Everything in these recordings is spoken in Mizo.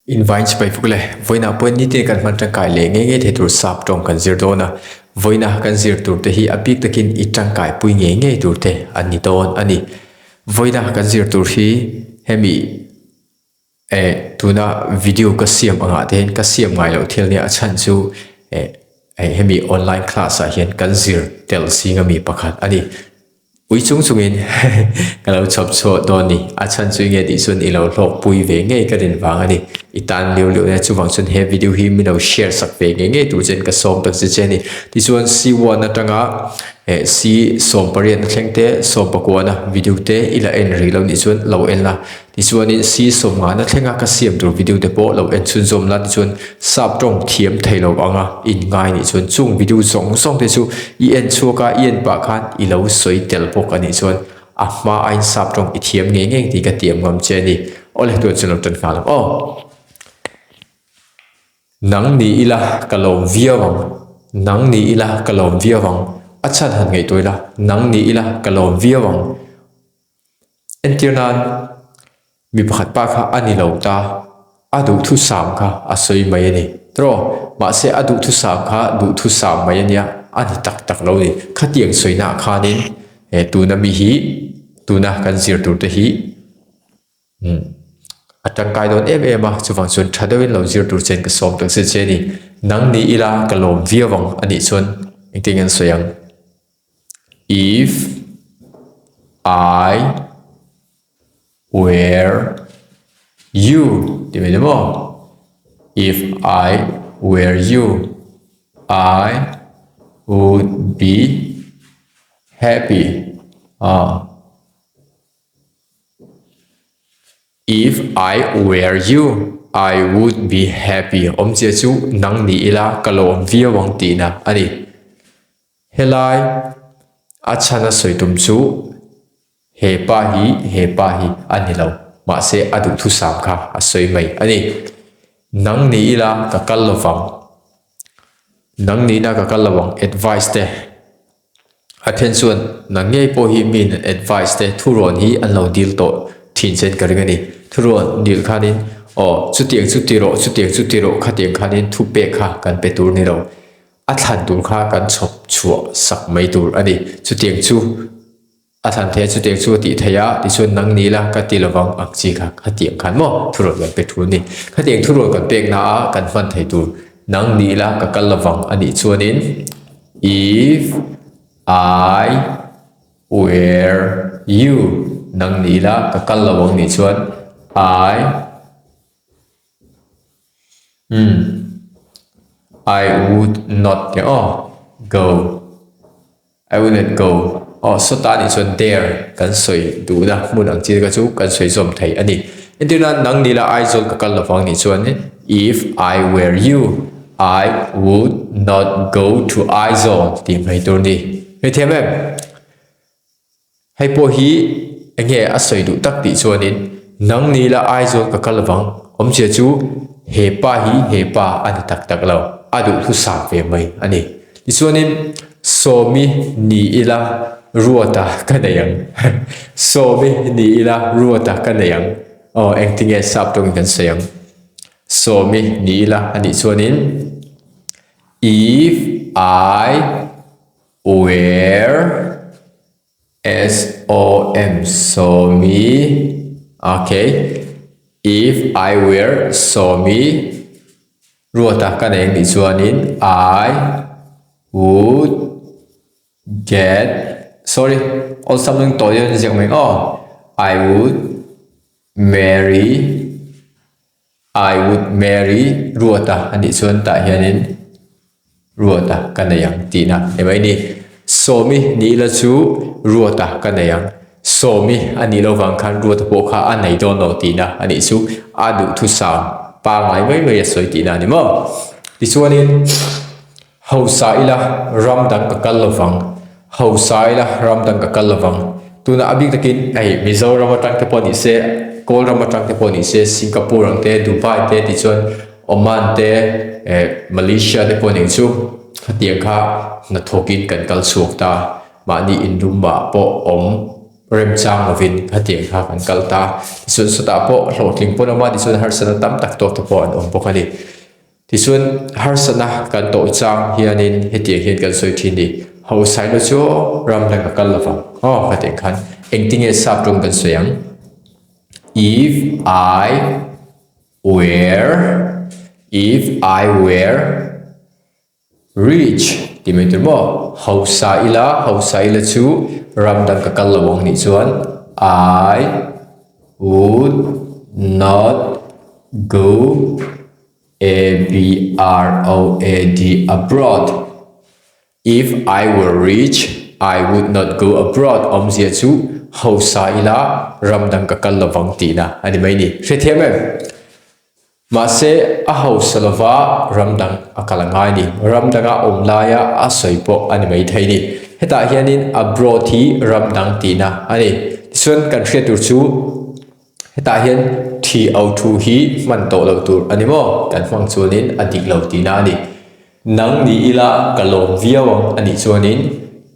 Invine chipai fuk le, vawiinah pawhin nitin kan hman tangkai leh ngei ngei thei tur sap tawng kan zir dawn a, vawiina kan zir tur te hi a bik takin i tangkai pui ngei ngei tur te an ni dawn a ni. Vawiina kan zir tur hi hemi eh tuna video ka siam angah te hian ka siam ngai loh thil nia a chhan chu eh hemi online class ah hian kan zir tel zing ami pakhat a ni. Ui chung chungin ka lo chhawp chhuah dawn ni. A chhan chu nge tih chuan i lo hlawk pui ve ngei ka rin vang a ni. I tan liu liu nia chuvang chuan he video hi min lo share sak ve ngei ngei tur chuan ka sawm tak che che a ni. Tichuan C one atanga eh C 18 na thleng te 19 na video te i la en rih lo nih chuan lo en la. Tichuanin C 50 na thlenga ka siam tur video te pawh lo en chhunzawm la tichuan sap tawng thiam thei lo anga in ngai nih chuan chung video zawng zawng te chu i en chhuak a i en pah khan i lo sawi tel bawk a nih chuan a hma aiin sap tawng i thiam ngei ngei tih ka tiam ngam che a ni. Awle tuan chuan lo tan nghal ang aw. Nang ni ila ka lawm viau ang, nang ni ila ka lawm viau ang, a chhan han ngaihtuah ila, nang ni ila ka lawm viau ang. Entir nan, mi pakhat pa kha a ni lo ta, a duhthusam kha a sawi mai a ni. Tawh, mahse a duhthusam kha duhthusam mai a nia, a ni tak tak lo ni. Khatiang sawinaah khanin he tuna mi hi, tuna kan zir tur te hi umm a tangkai dawn em em a, chuvang chuan tha deuhin lo zir tur chuan ka sawm tak zet che a ni. Nang ni ila ka lawm viau ang a nih chuan engtin nge an sawi ang? If I were you tih mai ni maw? If I were you, I would be happy. Ah. If I were you, I would be happy. Awmzia chu nang ni ila ka lo awm viau ang tihna a ni. Helai a chhan a sawi tum chu he pa hi he pa hi a ni lo, mahse a duhthusam kha a sawi mai a ni. Nang ni ila ka kal lo vang, nang ni ila ka kal lo ang advice te a then chuan nang ngei pawh hi mi in advice te thurawn hi an lo dil tawh thin chen ka ring a ni. Thurawn dil khanin aw chutiang chu ti rawh chutiang chu ti rawh khatiang khanin thupek kha kan pe tur ni lo. A thlan tur kha kan chhawp chhuah sak mai tur a ni. Chutiang chu a thlan thei a, chutiang chu a tih theih a, tichuan nang ni la ka ti lovang ang chi kha khatiang khan maw thurawn kan pe thu a ni. Khatiang thurawn kan pek na a kan hman thei tur nang ni la ka kal lovang a nih chuanin if I were you nang ni la ka kal lovang nih chuan I Umm I would not tih aw go I would not go aw sawta nih chuan there kan sawi duhna hmun ang chi te kha chu kan sawi zawm thei a ni. Entir nan nang nila Aizawl ka kal lovang nih chuan if I were you I would not go to Aizawl tih mai tur a ni. Hrethiam em? Hei pawh hi eng nge a sawi duh tak tih chuanin nang ni la Aizawl ka kal vang awmzia chu he pa hi he pa a ni tak tak lo, a duh hlusam ve mai a ni. Tichuanin Sawmi ni ila Ruata ka nei ang Sawmi ni ila Ruata ka nei ang aw engtinge sap tawngin kan sawi ang Sawmi ni ila a nih chuanin if I Where S O M Sawmi ok If I were Sawmi Ruata ka nei nih chuanin I would get sorry awlsam lung tawh hian ziak mai aw I would marry I would marry Ruata a nih chuan tah hianin Ruata ka nei ang tihna ni mai ni. Sawmi ni ila chu Ruata ka nei ang. Sawmi a nih loh vang khan Ruata pawh kha a nei dawn lo tihna a nih chu a duhthusam pangngai mai mai a sawi tihna a ni maw. Tichuanin Hausa ila ram dang ka kal lovang, hausa ila ram dang ka kal lovang. Tunah a bik takin hei Mizoram atang te pawh ni se, Kawl ram atang te pawh ni se, Singapore ang te, Dubai te tichuan Oman te eh Malaysia te pawh ning chu khatiang kha hnathawkin kan kal chhuak ta. Mahni inlum ah pawh awm. Remchang lovin hetiang kha kan kal ta. Tichuan sawtah pawh hlawhtling pawn awm a, tichuan harsatna tam tak tawk te pawh an awm bawk a ni. Tichuan harsatna kan tawh chang hianin hetiang hian kan sawi thin ni, Hausailo chu ram dang ka kal lovang aw hetiang khan engtinge sap tum kan sawi ang? If I were, if I were Rich tih mai tur maw? Hausa ila, hausa ila chu ram dang ka kal lo ang nih chuan I would not go A B R O A D abroad. If I were rich, I would not go abroad awmzia chu hausa ila ram dang ka kal lovang tihna a ni mai ni. Hrethiam em? Mahse, a hausa lova ram dang a kal a ngai ni. Ram danga awm laia a sawi pawh a ni mai thei ni. Hetah hianin abroad hi ram dang tihna a ni. Tichuan kan hriat tur chu hetah hian thi au thu hi hman tawh lo tur a ni maw? Kan hmang chuanin a dik lo tihna a ni. Nang ni ila ka lawm viau ang a nih chuanin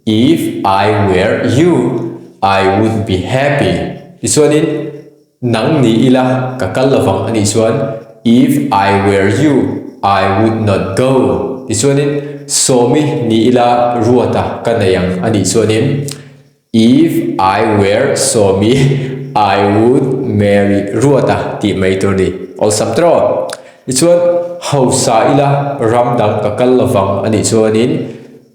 if I were you, I would be happy. Tichuanin Nang ni ila ka kal lovang a nih chuan If I were you, I would not go tichuanin Sawmi ni ila Ruata ka nei ang a nih chuanin If I were Sawmi, I would marry Ruata tih mai tur ni. Awlsam tawh. Tichuan hausa ila ram dang ka kal lovang a nih chuanin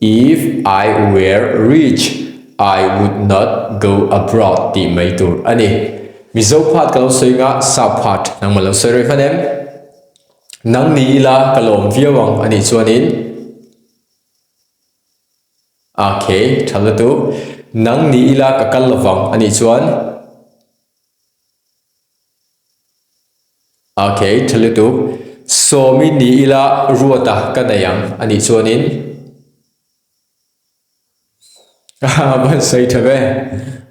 If I were rich, I would not go abroad tih mai tur a ni. Mizo part ka lo sawi nga, Sap part nangmah lo sawi rei hman em? Nang ni ila ka lawm viau ang a nih chuanin Okay, tha lutuk. Nang ni ila ka kal lovang a nih chuan Ok, tha lutuk. Sawmi ni ila Ruata ka nei ang a nih chuanin A van sawi tha ve.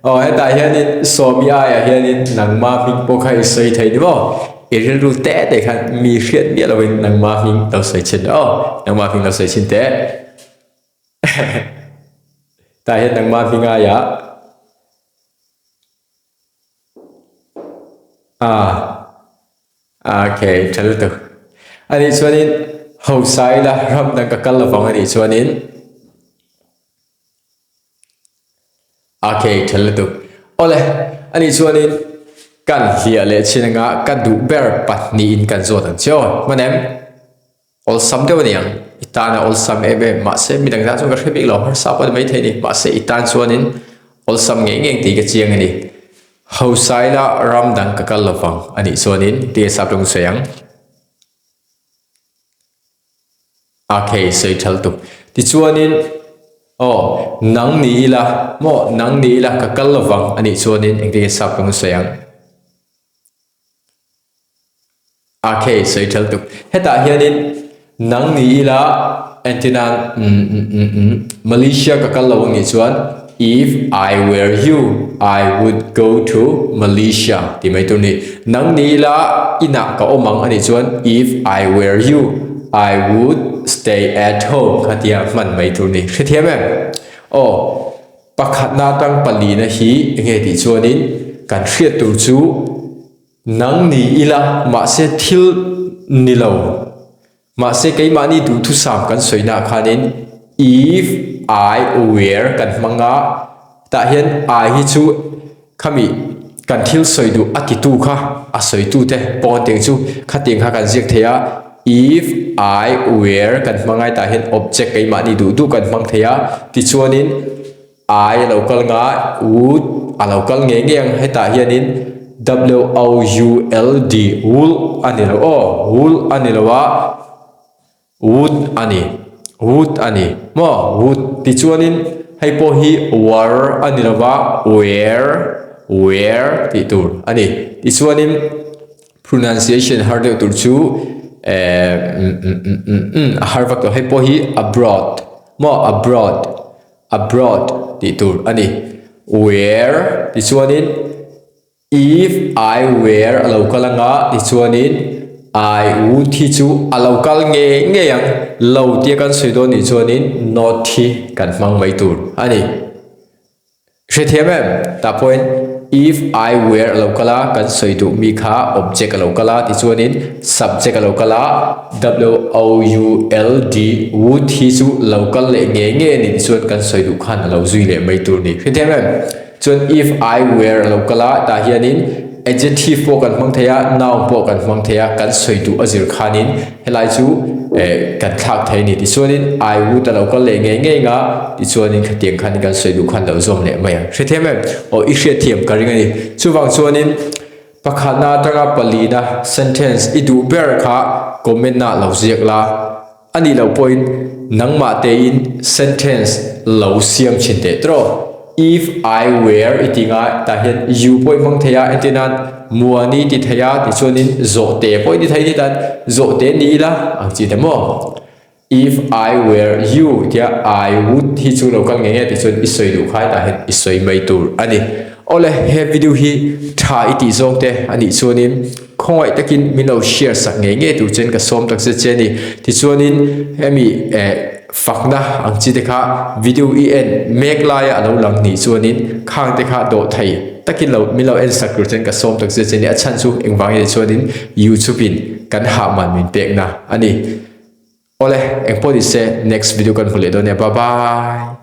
Aw hetah hianin Sawmi aiah hianin nangma hming pawh kha i sawi thei ni maw? I rilru te te khan mi hriat miah lovin nangma hming lo sawi chhin aw, nangma hming lo sawi chhin teh. Tah hian nangma hming aiah Ah, okay, tha lutuk. A nih chuanin hausa ila ram dang ka kal lovang a nih chuanin Okay, tha lutuk. Awle, a nih chuanin kan hliah leh chin anga ka duh ber pahnihin kan zawt ang che aw. Hman em? Awlsam deuh a ni ang, i tan a awlsam em em, mahse midang tan chuan ka hre bik lo, harsa pawh a ni maithei a ni, mahse i tan chuanin awlsam ngei ngei ang tih ka chiang a ni. Hausaila ram dang ka kal lovang a nih chuanin tia sap rawng sawi ang. Okay, sawi thal tuk. Tichuanin aw nang ni ila maw nang ni ila ka kal lovang a nih chuanin engtin nge sap rawng sawi ang. Okay, sawi ṭhal tuk. Hetah hianin nang ni ila entirnan umm umm umm umm Malaysia ka kal lo ang nih chuan if I were you, I would go to Malaysia tih mai tur ni. Nang ni ila inah ka awm ang anih chuan if I were you, I would stay at home kha tia hman mai tur ni. Hrethiam em? Aw, pakhatna atang palina hi enge tih chuanin kan hriat tur chu Nang ni ila, mahse thil ni lo. Mahse keimahni duhthusam kan sawina ah khanin if I were kan hmang a, tah hian I hi chu khami kan thil sawi duh a titu kha a sawitu te pawn teng chu khatiang kha kan ziak thei a, if I were kan hmang a tah hian object keimahni duh duh kan hmang thei a, tichuanin I a lo kal nga, would a lo kal ngei ngei ang, hetah hianin w-o-u-l-d wool a ni lo aw, wool a ni lo a, would a ni, would a ni maw, would tichuanin hei pawh hi were a ni lo va, were, were tih tur a ni, tichuanin pronunciation har deuh tur chu eh umm umm umm umm a har vak lo, hei pawh hi abroad maw, abroad. Abroad tih tur a ni. Were tichuanin if I were a lo kal anga tichuanin I would hi chu a lo kal ngei ngei ang. Lo tia kan sawi dawn nih chuanin not hi kan hmang mai tur a ni. Hrethiam em? Tah pawhin if I were a lo kal a, kan sawi duh mi kha object a lo kal a, tichuanin subject a lo kal a, W-O-U-L-D, would hi chu lo kal leh ngei ngei a ni tichuan kan sawi duh khan a lo zui leh mai tur a ni. Hrethiam em? Chuan if I were a lo kal a, tah hianin adjective pawh kan hmang thei a, noun pawh kan hmang thei a, kan sawi duh a zir khanin Helai chu eh kan thlak thei a ni. Tichuanin I would a lo kal leh ngei ngei nga, tichuanin khatiang khan kan sawi duh khan lo zawm leh mai ang. Hrethiam em? Aw i hriatthiam ka ring a ni. Chuvang chuanin pakhatna atanga palina sentence i duh ber kha comment ah lo ziak la. A nih loh pawhin nangmah tein sentence lo siam thin teh tawh. If I were i ti nga tah hian you pawh i hmang thei a, entir nan Muani ti thei a tichuanin zawhte pawh i ti thei ni tan zawhte ni ila ang chi te maw. If I were you tia I would hi chu lo kal ngei ngei a tichuan i sawi duh kha hetah hian i sawi mai tur a ni. Awle he video hi tha i tih zawng te a nih chuanin khawngaih takin min lo share sak ngei ngei tur chuan ka sawm tak zet che a ni. Tichuanin hemi eh Fakna ang chi te kha video i en mek laia a lo lang nih chuanin khang te kha dawh thei takin lo min lo en sak tur chuan ka sawm tak zet che ni. A chhan chu engvangin ni chuanin YouTube in kan hah man min pekna a ni. Awle, engpawh ni se next video kan hmu leh dawn nia. Bye bye.